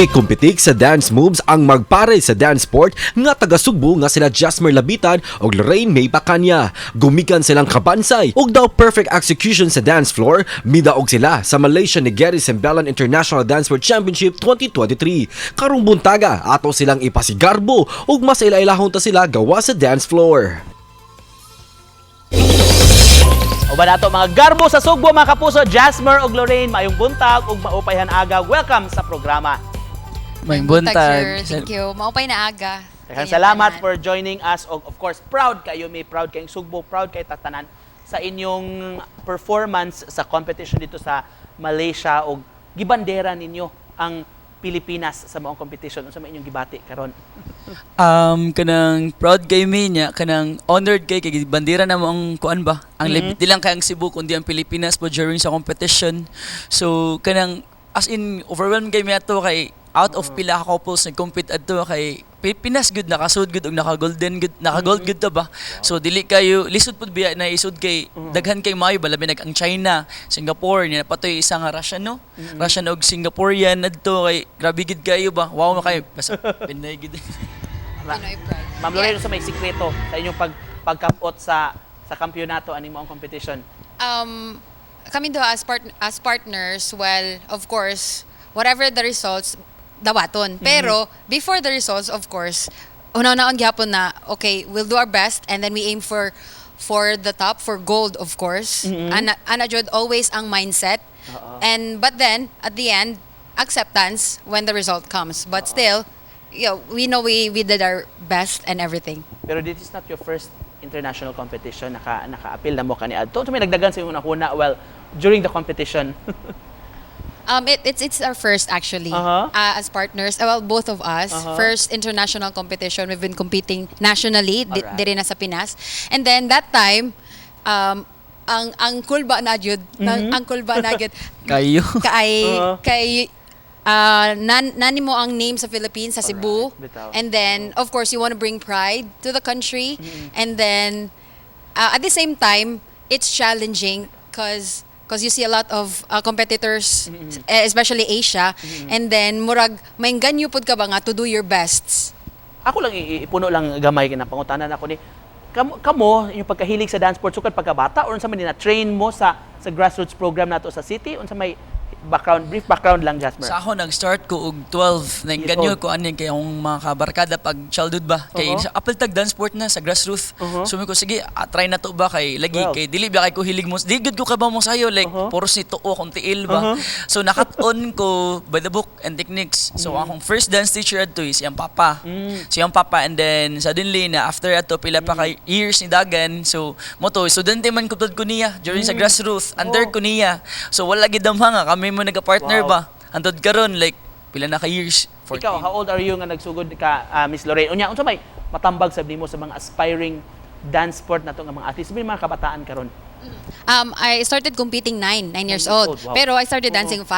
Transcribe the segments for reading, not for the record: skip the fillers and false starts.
Pitik kung pitik sa dance moves ang magpare sa dance sport nga taga Sugbo nga sila Jasmer Labitan ug Lorraine May Bacanya. Gumikan silang kabansay ug daw perfect execution sa dance floor, midaog sila sa Malaysia Negeri Sembilan International Dance Sport Championship 2023. Karong buntaga ato silang ipasigarbo ug mas ila-ilahon ta sila gawa sa dance floor. Uban nato mga garbo sa Sugbo, mga kapuso, Jasmer ug Lorraine, maayong buntag ug maupay aga. Welcome sa programa. Maayong buntag. Sir. Thank you. Maupay na aga. Daghang salamat for joining us. Og of course, proud kayo mi, proud kayong Sugbo, proud kay tatanan sa inyong performance sa competition dito sa Malaysia og gibandera ninyo ang Pilipinas sa maong competition. Unsa may inyong gibati karon? Kanang proud kay mi niya, kanang honored kay kay bandera na mo ang kuan ba? Ang di lang kay ang Cebu kundi ang Pilipinas po during sa competition. So kanang as in overwhelmed kay mi ato kay out of pila ka couples nag-compete adto kay Pilipinas good nakasud good ug naka golden good, naka gold good ta ba. So dili kayo lisod pud biya na isud kay daghan kay maayo ba, labi nag ang China, Singapore niya patoy isa nga Russian, no? Russian og Singaporean adto kay grabe gid kayo ba. Wow ma kayo basta Pinay gid. Pinoy pride. Ma'am Lorraine, unsa may sikreto sa inyong pagkapot sa kampiyonato ani mo ang competition? Kami duha as partners, well, of course, whatever the results, dawaton. Pero, before the results, of course, una-unaon gihapon na, okay, we'll do our best and then we aim for the top, for gold, of course. Ana jud always ang mindset. And but then at the end, acceptance when the result comes. But still, we know we did our best and everything. Pero this is not your first international competition. Naka-apil na mo kani adto. So may nagdagan sa imong nakuna well during the competition? It's our first actually as partners. Well, both of us. First international competition. We've been competing nationally diri na sa Pinas. And then that time, ang kulba na jud, ang kulba na jud Kayo. Kay kay nani mo ang name sa Philippines, sa Cebu. Bitaw. And then of course you want to bring pride to the country and then at the same time it's challenging because you see a lot of competitors, eh, especially Asia, and then murag maingganyo pud ka ba nga to do your best. Ako lang ipuno lang gamay kay pangutanan ako ni kamo yung pagkahilig sa dance sport sukad pagkabata or unsa man na train mo sa grassroots program nato sa city? Unsa may background, brief background lang, Jasmer? Sa ako nag-start ko og 12. Years Nagganyo old. ko ani kay akong mga kabarkada pag childhood ba. Kay sa apil tag dance sport na sa grassroots. So ko sige, try na to ba kay lagi 12. kay dili ba kay ko hilig mo. Di gud ko ka ba mo sayo like puro si tuo akong tiil ba. So nakat-on ko by the book and techniques. So akong first dance teacher adto is iyang papa. So iyang papa and then suddenly na after ato pila pa kay years ni dagan. So mo to estudyante man ko ko niya during sa grassroots under ko niya. So wala gid damha nga kami mo nagka-partner ba. Antod karon like pila na ka years? 14. Ikaw, how old are you nga nagsugod ka, Miss Lorraine? Unya, unsa may matambag sa nimo sa mga aspiring dance sport nato nga mga athletes, sabi mga kabataan karon? I started competing 9 years 9 years old. old, wow. Pero I started dancing 5.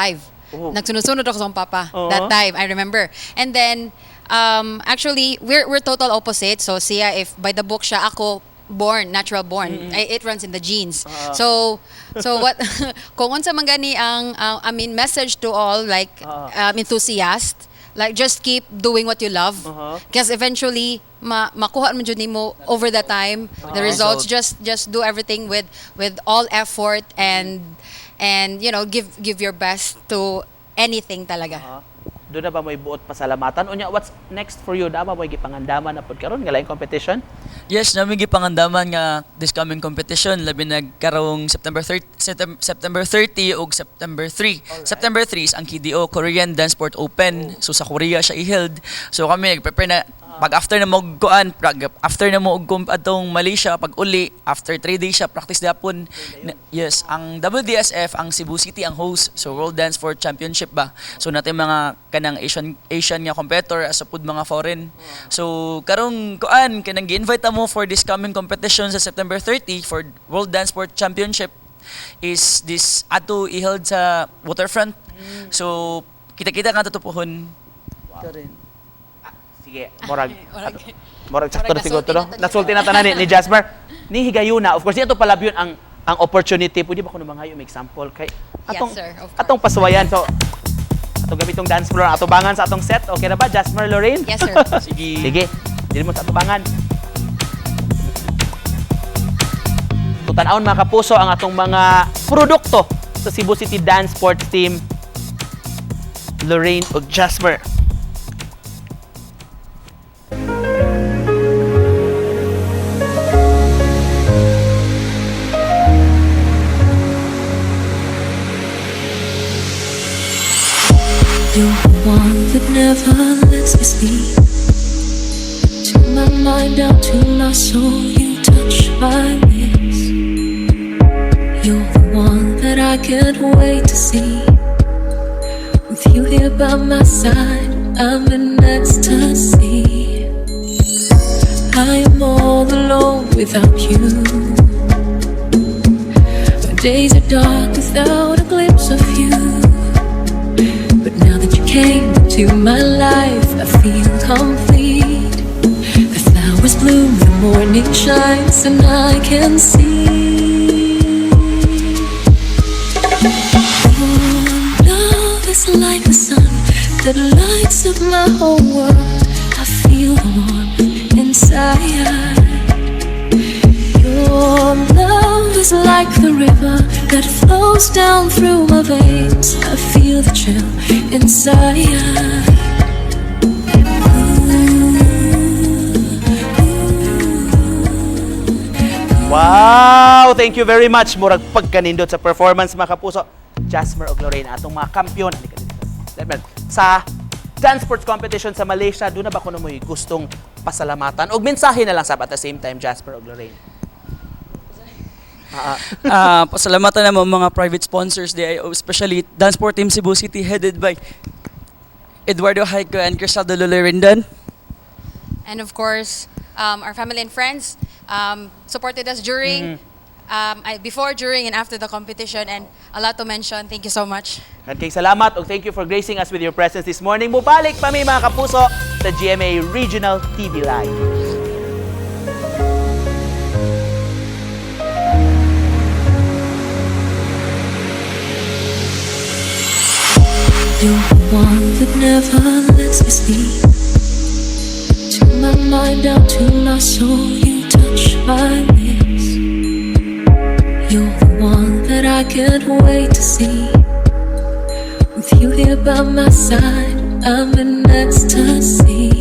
Nagsunod-sunod ako sa akong papa that time, I remember. And then, actually, we're total opposite. So, siya, if by the book siya, ako, born, natural born. It runs in the genes. So what, kung unsa man gani ang, I mean, message to all, like, enthusiast, like, just keep doing what you love. Because eventually, makuha man jud nimo over the time, the results. Result. Just do everything with all effort and give your best to anything talaga. Doon na ba mo'y buot pasalamatan? Unya, what's next for you? Na ba mo'y gipangandaman na pud karon nga laing competition? Yes, nami gipangandaman nga this coming competition labi nagkarong September 30, September 30 ug September 3. September 3 is ang KDO, Korean Dance Sport Open. So sa Korea siya i-held. So kami nagprepare na pag after na mo kuan, pag after na mo og atong Malaysia, pag uli after 3 days siya practice gapon. Yes, ang WDSF, ang Cebu City ang host, so World Dance Sport Championship ba. So natin mga kanang Asian Asian nga competitor as pud mga foreign. So karong kuan kanang gi-invite mo for this coming competition sa September 30 for World Dance Sport Championship is this ato i-held sa Waterfront. So kita-kita nga tutupuhon. Karin. Sige, murag murag sakto Murag na siguro to, no? nasulti na to. Nasulti na tanan ni Jasper. Ni higayuna, of course, di ato palabyon ang opportunity. Pwede ba kuno mangayo may example kay Yes, atong sir, of course. atong pasuwayan. So Atong gamitong dance floor ang atubangan sa atong set. Okay na ba, Jasmer, Lorraine? Yes, sir. Sige. Sige, dili mo sa atubangan. Tutan-awon, mga kapuso, ang atong mga produkto sa Cebu City Dance Sports Team, Lorraine ug Jasmer. You're the one that never lets me sleep. To my mind, down to my soul, you touch my lips. You're the one that I can't wait to see. With you here by my side, I'm in ecstasy. I am all alone without you. My days are dark without a glimpse of you. But now that you came into my life, I feel complete. The flowers bloom, the morning shines, and I can see. Your love is like the sun that lights up my whole world. I feel the warmth inside. Your love is like the river that flows down through my veins. I feel the chill inside. Wow! Thank you very much. Murag pagkanindot sa performance, mga kapuso. Jasmer ug Lorraine, atong mga kampiyon. Halika dito. Sa dance sports competition sa Malaysia, doon na ba kuno mo'y gustong pasalamatan? Og mensahe na lang sab at the same time, Jasmer ug Lorraine. Pasalamatan namo mga private sponsors di, especially Dance Sport Team Cebu City headed by Eduardo Haiko and Crisaldo Lulerindan. And of course, our family and friends supported us during, before, during, and after the competition. And a lot to mention. Thank you so much. And kay salamat ug thank you for gracing us with your presence this morning. Mubalik pa mi, mga kapuso, sa GMA Regional TV Live. You're the one that never lets me sleep. To my mind, down to my soul, you touch my lips. You're the one that I can't wait to see. With you here by my side, I'm in ecstasy.